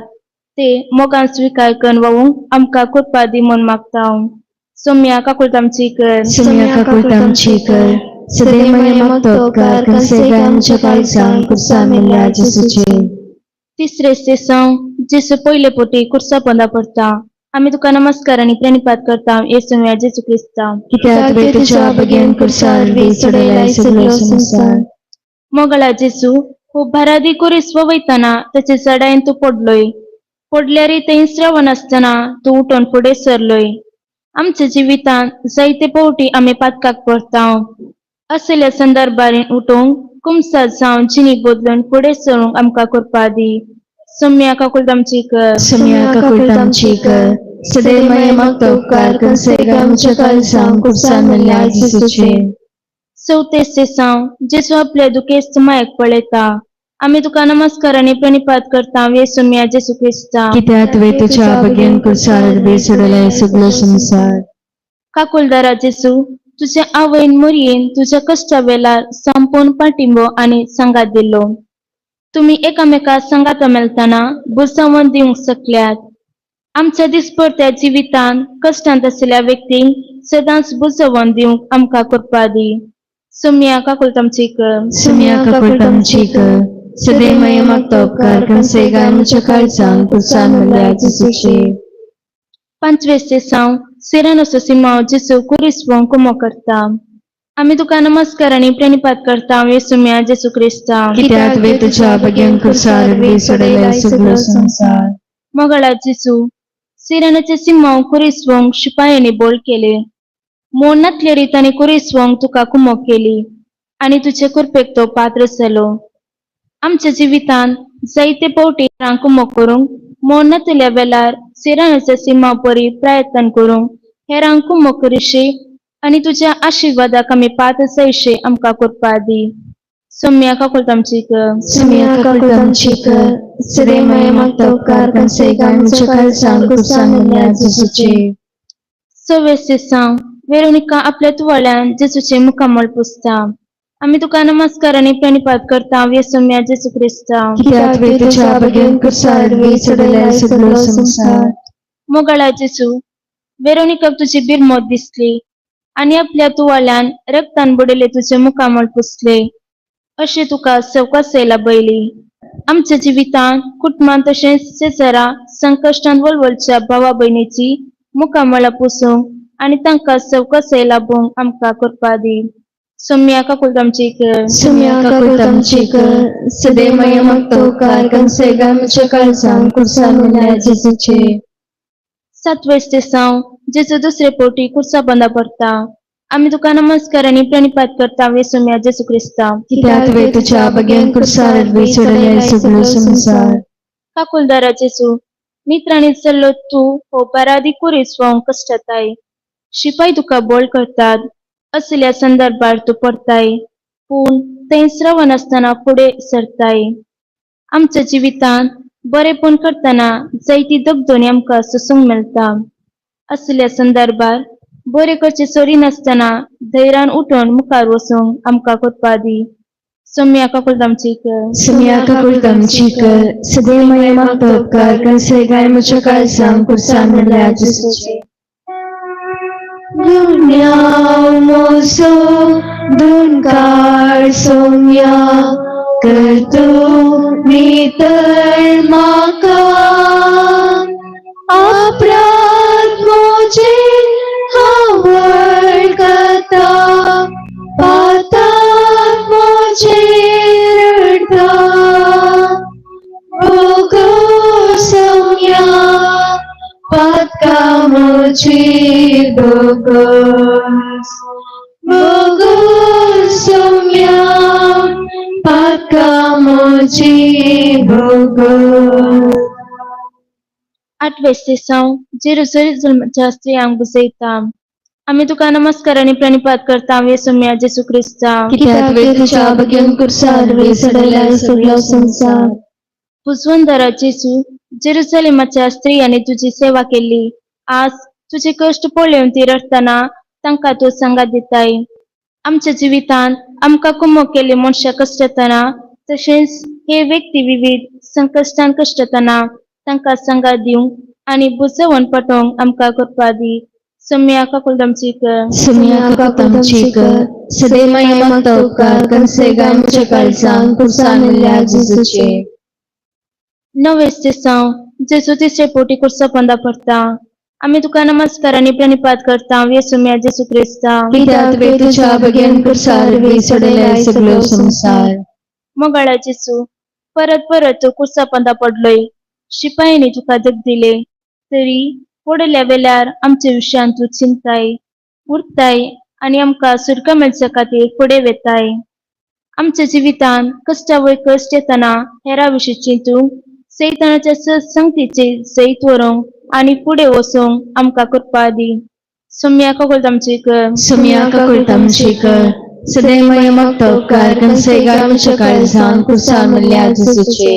[SPEAKER 6] ते मोगान स्विकार करून वावूंक आमकां कृपा दी म्हूण मागता हांव. सोम्या काकुळट आमची कर.
[SPEAKER 2] सम्या काकुळट आमची कर. सदैव मागता उपकार कन्सेगा आमच्या काळजांक कुर्सा मेल्ल्या जेजूचे.
[SPEAKER 6] तिसरे दिसांव जेजू पयले पोटी कुर्सा पोंदा पडटा. आमी तुका नमस्कार आनी प्रणिपात करता येसुम्या जेजू क्रिस्ता.
[SPEAKER 2] कित्याक तुझ्या बगेन कुर्सार सोडयलाय सगळो संसार.
[SPEAKER 6] मोगळा जेजू, हो भारादी कुरीस वयतना ताचे जडायेन तूं पडलोय. पडल्यारय थंयच रावनासतना तूं उठून फुडें सरलोय. आमच्या जिवितांत जायते फावटी आमी पातकाक पडटा. असल्या संदर्भार उठूंक कुमसात जावन जिणी बदलून फुडें सरूंक आमकां कृपा दी. सोम्या काकुळट आमची कर.
[SPEAKER 2] सम्या काकुळट आमची कर. सदैव मागता उपकार कन्सेगा आमच्या काळजांक कुर्सा मेल्ल्या जेजूचे.
[SPEAKER 6] चवथे दिसांव जेजू आपल्या दुखेस्त मायेक पळयता. आमी तुका नमस्कार आनी प्रणिपात करता येसुम्या जेजू क्रिस्ता.
[SPEAKER 2] कित्याक तुवें तुझ्या बगेन कुर्सार सोडयलाय सगळो संसार.
[SPEAKER 6] काकुलदारा जेजू, तुझ्या आवयन मोरयेन तुझ्या कश्टा वेळार संपूर्ण पाठिंबो आनी सांगात दिलो. तुमी एकामेका सांगाता मेळतना बुरसावन दिवंक शकल्यात. आमच्या दिसपडत्या जिवितांत कश्टांत आशिल्ल्या व्यक्तींक सदांच बुजवण दिवंक आमकां कृपा दी. सोम्या काकुळट आमची कर.
[SPEAKER 2] सम्या काकुळट आमची कर. सदैव मागता उपकार कन्सेगा आमच्या काळजांक कुर्सा मेल्ल्या जेजूचे.
[SPEAKER 6] पांचवे दिसांव सिरानोसो सिमांव जेजू कुरीस कुमो करता. आमी तुका नमस्कार आनी प्रणिपात करता येसुम्या जेजू क्रिस्ता.
[SPEAKER 2] कित्याक तुवें तुझ्या बगेन कुर्सार सोडयलाय सगळो संसार.
[SPEAKER 6] मोगळा जेजू, सिरानाचे सिमांव कुरीस शिपायांनी बोल केले. मोड नातलेरी तांणी कुरीस तुका कुमो केली आनी तुजे कृपेक तो पात्र जालो. आमच्या जिवितांत जायते फावटी कुमो करूंक मोड नातल्या वेळार सिरानाच्या सिमांव परी प्रयत्न करूंक हेरांक कुमो करिशी आनी तुज्या आशिर्वादाक आमी पात्र जायशे आमकां कृपा दी. सोम्या काकुळट आमची कर.
[SPEAKER 2] सम्या काकुळट आमची कर. सदैव मागता उपकार कन्सेगा आमच्या काळजांक कुर्सा मेल्ल्या जेजूचे.
[SPEAKER 6] सव्वे दिसांव वेरोनिका आपल्या तुवाळ्यान जेजूचे मुखामळ पुसता. आमी तुका नमस्कार आनी प्रणिपात करता येसुम्या जेजू क्रिस्ता.
[SPEAKER 2] कित्याक तुवें तुझ्या बगेन कुर्सार सोडयलाय सगळो संसार.
[SPEAKER 6] मोगाळा जेजू, वेरोनिकाक तुजी बिरमोत दिसली. आनी आपल्या तुवाल्यान रक्तान बुडयले तुजे मुखामळ पुसले. अशें तुका सवकासाय लाबयली. आमच्या जिवितांत, कुटुंबांत तशेंच शेजरा संकश्टांत वळवळच्या भावा भयणीची मुखामळां पुसूंक आनी तांकां सवकासाय लाबोवंक आमकां कृपा दी. सोम्या काकुळट आमची कर.
[SPEAKER 2] सुम्या काकुळटामची कर. सदैव मागतो उपकार कन्सेगा म्हज्या काळजांत कुर्सा मेल्या जेजूचे.
[SPEAKER 6] सातवें स्तेसांव. जेजू दुसरे फावटी कुर्सा बंदा पडटा. आमी तुका नमस्कार आनी प्रणिपात करता वे सोम्या जेजू क्रिस्ता.
[SPEAKER 2] कित्याक तुवें तुज्या बग्यान कुर्सार वरवीं सोडयलाय सगळो संवसार.
[SPEAKER 6] काकुलदारा जेजू, मित्रांनी चल्लो तूं हो बारादी कुरीस व्हांवंक कश्टताय. शिपाय तुका बोल करतात असल्या संदर्भार तूं पडताय, पूण थंयच रावनासतना फुडें सरताय. आमच्या जिवितांत बरेपण करतना जायती दगदोणी आमकां सोसूंक मेळटा. असल्या संदर्भार बरें करचें सोडिनासतना धैर्यान उठून मुखार वचूंक आमकां कृपा दी. सोम्या काकुळट आमची कर.
[SPEAKER 2] सुम्या काकुळटामची कर. सदैव मागतो उपकार कन्सेगाय म्हज्या काळजांत कुर्सा मेल्या जेजूचे. गुन्यांव मोसो दुनकार सोम्या करतो नितळ म्हाका. अपराध मोजे हांव वळखता, पाताक मोजे रडटा. भोगो सोम्या पातका मोजी भोगोस, भोगो सोम्या पातका मोजी भोगोस.
[SPEAKER 6] आठवें स्तेसांव. जेरुसलेमाच्या स्त्रियांक बुजयता. आमी तुका नमस्कार आनी प्रणिपात करता वे सोम्या जेजू क्रिस्ता.
[SPEAKER 2] कित्याक तुवें तुज्या बग्यान कुर्सार वरवीं सोडयलाय सगळो संवसार.
[SPEAKER 6] पुजवंदरा जेजू, जेरुसलेमाच्या स्त्रियांनी तुजी सेवा केल्ली. आज तुजे कश्ट पळोवन ती रडटना तांकां तूं सांगात दिताय. आमच्या जिवितांत आमकां कुमोक केल्ली मनशां कश्टतना तशेंच हे व्यक्ती विविध संकश्टान कश्टतना तांकां सांगात दिवंक आनी बुजवण पटोवंक आमकां कृपा दी. सोम्या काकुळट आमची कर.
[SPEAKER 2] सुम्या काकुळटामची कर. सदैव मागतो उपकार कन्सेगाय म्हज्या काळजांत कुर्सा मेल्या जेजूचे.
[SPEAKER 6] णवें स्तेसांव. जेजू तिसरे फावटी कुर्सा पंदा पडटा. आमी तुका नमस्कार आनी प्रणिपात करता वे सोम्या जेजू क्रिस्ता.
[SPEAKER 2] कित्याक तुवें तुज्या बग्यान कुर्सार वरवीं सोडयलाय सगळो संवसार.
[SPEAKER 6] मोगाळा जेजू, परत परत तूं कुर्सा पंदा पडलोय. शिपायांनी तुका धक दिले तरी पडल्या वेल्यार आमच्या विशयान तूं चिंताय उरताय आनी आमकां सुटका मेळच्या खातीर फुडें वेताय. आमच्या जिवितांत कश्टा वयर कश्ट येतना हेरां विशीं चिंतूंक, सैतानाच्या संगतीचे जैत व्हरूंक आनी फुडें वचूंक आमकां कृपा दी. सोम्या काकुळट आमची कर.
[SPEAKER 2] सुम्या काकुळटामची कर. सदैव मागतो उपकार कन्सेगाय म्हज्या काळजांत कुर्सा मेल्या जेजूचे.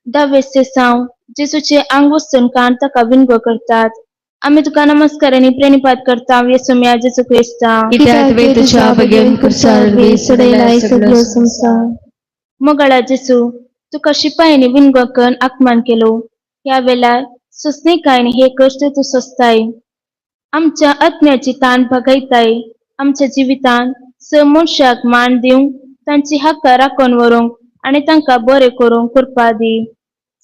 [SPEAKER 6] धावें स्तेसांव. जेजूचे आंग वचून कान ताका विनगो करतात. आमी तुका नमस्कार आनी प्रणिपात करता वे सोम्या जेजू क्रिस्ता.
[SPEAKER 2] कित्याक तुवें तुज्या बग्यान कुर्सार वरवीं सोडयलाय सगळो संवसार.
[SPEAKER 6] मोगाळा जेजू, तुका शिपायांनी विनगो करून अपमान केलो. ह्या वेळार सोंसणीकायेन हे कश्ट तूं सोंसताय. आमच्या आत्म्याची ताण भागयताय. आमच्या जिवितांत स मनशाक मान दिवंक, तांची हक्कां राखून व्हरूंक आनी तांकां बरें करूंक कृपा दी.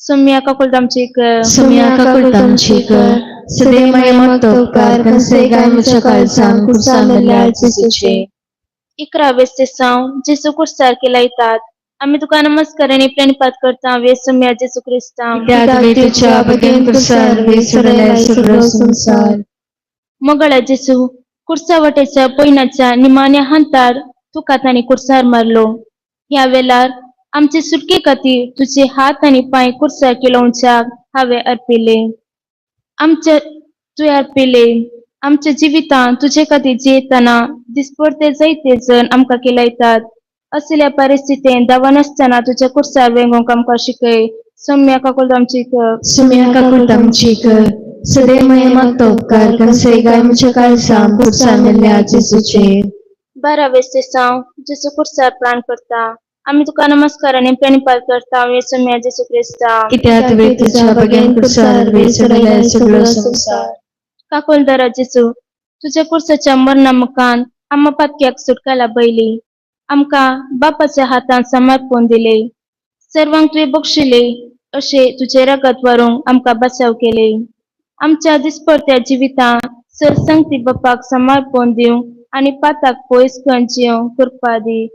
[SPEAKER 6] सोम्या काकुळट आमची कर.
[SPEAKER 2] सुम्या काकुळटामची कर. सदैव मागतो उपकार कन्सेगाय म्हज्या काळजांत कुर्सा मेल्या जेजूचे.
[SPEAKER 6] 11वें स्तेसांव. जेजू कुर्सार केलायतात. आमी तुका नमस्कार आनी प्रणिपात करता वे सोम्या जेजू क्रिस्ता.
[SPEAKER 2] कित्याक तुवें तुज्या बग्यान कुर्सार वरवीं सोडयलाय सगळो संवसार.
[SPEAKER 6] मोगाळा जेजू, कुर्सा वाटेच्या पयणाच्या निमाण्या हातार तुका तांणी कुर्सार मारलो. ह्या वेळार आमचे सुटके खातीर तुजे हात आनी पांय कुर्सार केलोवच्याक हांवें अर्पिले. आमच्या तुवें अर्पिले. आमच्या जिवितांत तुजे खातीर जियेतना दिसपडते जायते जण आमकां केलायतात. असल्या परिस्थितींत धांवनासतना तुज्या कुर्सार वेंगोवंक आमकां शिकय. सोम्या काकुळट आमची कर.
[SPEAKER 2] सुम्या काकुळटामची कर. सदैव मागतो उपकार कन्सेगाय म्हज्या काळजांत कुर्सा मेल्या जेजूचे.
[SPEAKER 6] 12वें स्तेसांव. जेजू कुर्सार प्राण करता. आमी तुका नमस्कार आनी प्रणिपात करता वे सोम्या जेजू क्रिस्ता.
[SPEAKER 2] कित्याक तुवें तुज्या बग्यान कुर्सार वरवीं सोडयलाय सगळो संवसार.
[SPEAKER 6] काकुळदारा जेजू, तुझ्या कुर्साच्या मरणा मुखान आम्हा पातक्याक सुटका लाभयली. आमकां बापाच्या हातान समर्पण दिले. सर्वांक तुवें बक्षिले अशें तुजें रगत व्हरूंक आमकां बचाव केले. आमच्या दिसपडत्या जिवितांत सरसंगती बापाक समर्पण दिवंक आनी पाताक पयस करून जिवंक कृपा दी.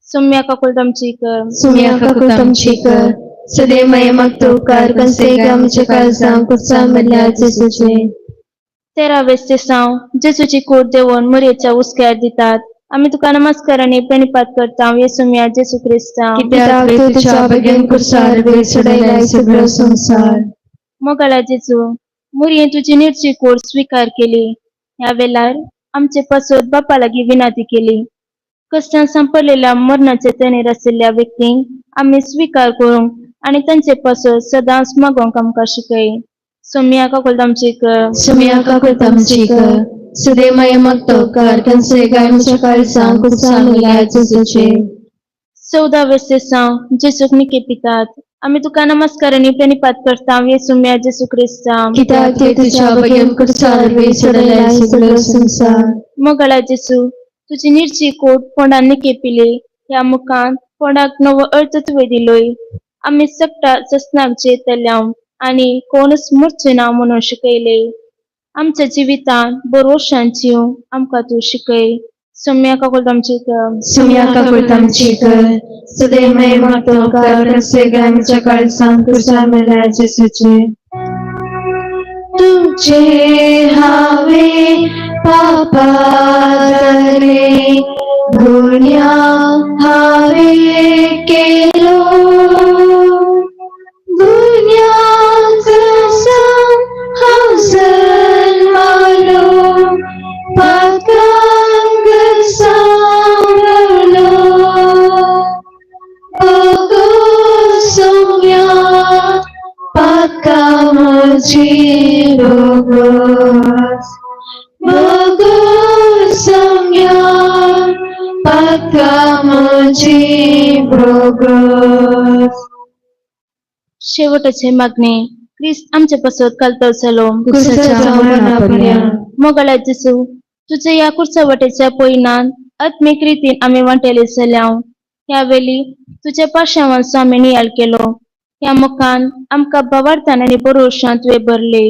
[SPEAKER 6] सोम्या काकुळटामची कर.
[SPEAKER 2] सुम्या काकुळटामची कर. सदैव मागतो उपकार कन्सेगा आमच्या काळजां कुर्सा मरल्या जेजूचे.
[SPEAKER 6] तेरावे साव जेजूची कूड देवून मुरयेच्या हुस्क्यार दितात. आमी तुका नमस्कार आनी प्रणिपात करता येसुम्या जेजू क्रिस्तांव.
[SPEAKER 2] कित्याक तूं तुज्या बगेन कुर्सार वेळ सोडयलाय सगळो संवसार.
[SPEAKER 6] मोगाळा जेजू, मुरयेन तुजी निर्जी कूड स्विकार केली. ह्या वेळार आमचे पासत बापा लागीं विनंती केली. कश्टान सांपडलेल्या मरणाचे तणेर आशिल्ल्या व्यक्तींक आमी स्विकार करूंक आनी तांचे पासत सदांच मागोवंक आमकां शिकय. सोम्या काकुळटामची कर.
[SPEAKER 2] सुम्या काकुळटामची कर. सदैव मागतो उपकार कन्सेगा आमच्या काळजां कुर्सा मरल्या जेजूचे.
[SPEAKER 6] 14वें साव जेजूक निके पितात. आमी तुका नमस्कार आनी प्रणिपात करता येसुम्या जेजू क्रिस्तांव.
[SPEAKER 2] कित्याक तूं तुज्या बगेन कुर्सार वेळ सोडयलाय सगळो संवसार.
[SPEAKER 6] मोगाळा जेजू, तुजी निर्जी कोट फोंडान निके पिली. ह्या मुखान फोंडाक नवो अर्थ तुवें दिलोय. आमी सगटा ससनाक जेतल्या आनी कोणूच मरचे ना म्हणून शिकयले. आमच्या जिवितांत बरोवशान जिवंक आमकां तूं शिकय. सोम्या काकुळटामची कर.
[SPEAKER 2] सुम्या काकुळटामची कर. सदैव मागतो उपकार कन्सेगा आमच्या काळजां कुर्सा मरल्या जेजूचे. तुझे हावे पापातले गुन्या हावे केलो, गुन्यांचा हांव जल्मालो, पातकांक सांगलो. भोगो सोम्या पातका म्हजी भोगोस, भोगो सोम्या पातका म्हजी भोगोस.
[SPEAKER 6] शेवटाचे मागणे. क्रिस्त आमचे पासत कालतो जालो.
[SPEAKER 2] कुर्साच्या मरणापर्यंत.
[SPEAKER 6] मोगाळा जेजू, तुझ्या ह्या कुर्सा वाटेच्या पयनान आत्मीक रितीन आमी वांटेले जाल्या. ह्या वेळी तुझ्या पाशावांचो आमी नियाळ केलो. ह्या मुखान आमकां भावार्थान आनी बरोवशान तुवें भरले.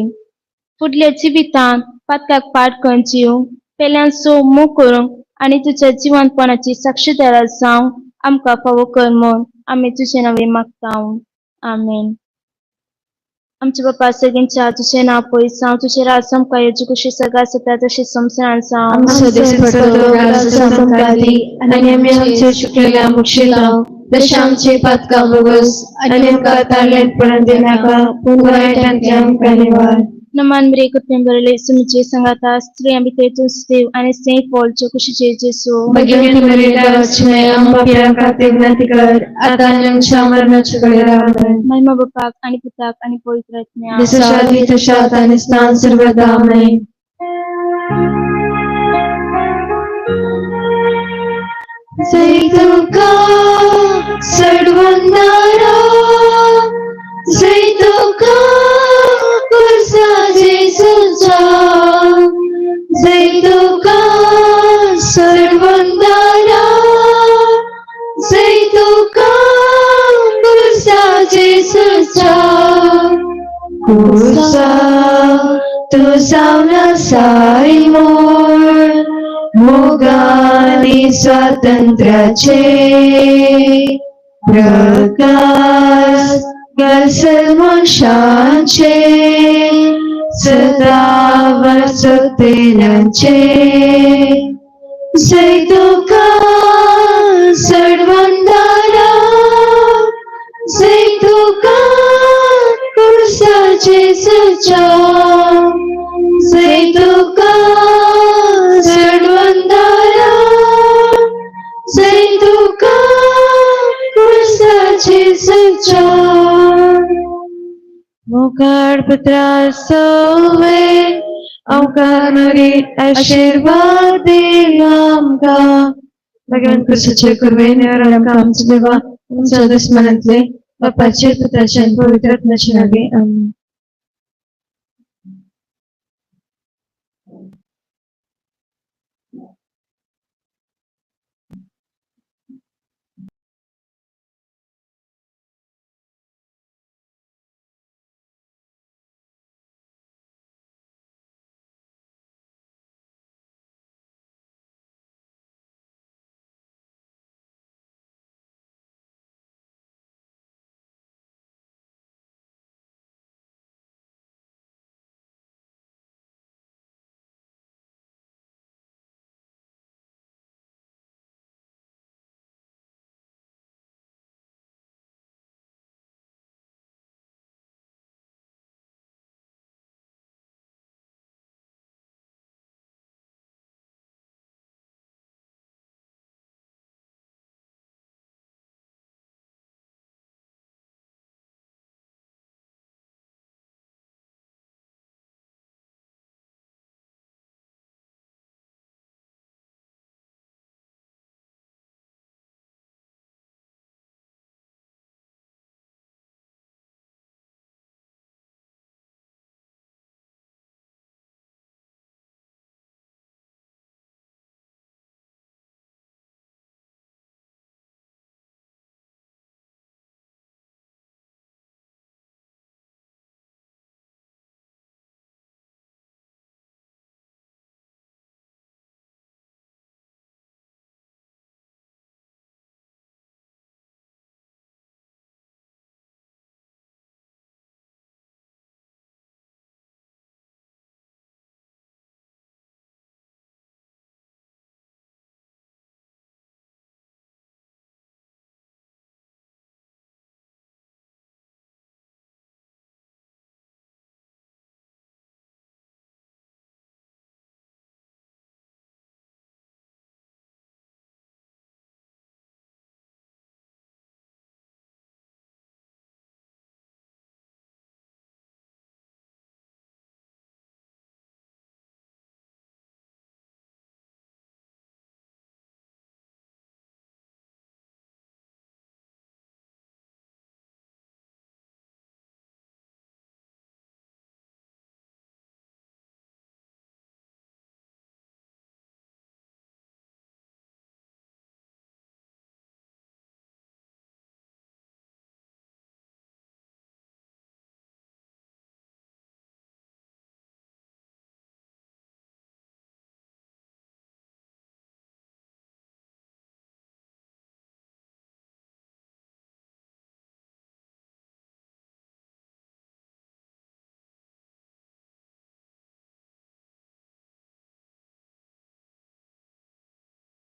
[SPEAKER 6] फुडल्या जिवितांत पातकाक पाठ करून जीव पेल्यान सो मोग करूंक आनी तुज्या जिवंतपणाची साक्षीदारा जावंक आमकां फावो कर म्हूण आमी तुजे नांवे मागता. आमेन. आमचे बापा सगळ्यांच्या तुझें नांव पयस जावं, तुजें राज आमकां येवचें, कशें सगळ्या जाता तशें संवसारांत जावं.
[SPEAKER 2] आमचो दिसपट्टो घास आमकां दी आनी आमी आमचे चुकलेल्या मुक्षिलांव तशें आमचे पातकां भोगोस आनी आमकां ताळ्यांतपण दिनाका, पूण वायटांतल्यान आमकां निवार.
[SPEAKER 6] नमान मरे कृपेन भरले सुमचे संगाता, स्त्रियां भितर तूं देव आनी स्नेह फॉलचे कुशीचे जेसू.
[SPEAKER 2] भगिनी मरिया, आमच्या खातीर विनंती कर, आता आनी आमच्या मरणाच्या वेळार. आमेन.
[SPEAKER 6] महिमा बापाक आनी पुताक आनी पवित्र आत्म्याक.
[SPEAKER 2] जसं आदी तशें आतां आनी सदां सर्वदा. आमेन. जय तुका सडवंदारा, जय तुका कुर्सा जेजूचा, जय तुका सडवंदारा, जय तुका कुर्सा जेजूचा. कुर्सा तूं जावन आसाय मोर मोगानी स्वातंत्र्याचे प्रकाश घालसल मनशांचे सदावर चुकतेल्यांचे. जय तुका सडवंदारा, जय तुका कुर्सा जेजूचा, जय तुका सडवंदारा, जय तुका कुर्सा जेजूचा. मोगाळ पुत्रा सोवे आमकां नरी आशिर्वाद दिला आमकां. भगवान कृष्णाचे कृपेन आमकां आमचो देवा आमच्या दुस्मनांतले बापाचे पुत्राचे आनी पवित्र आत्म्याचे नावे. आमेन.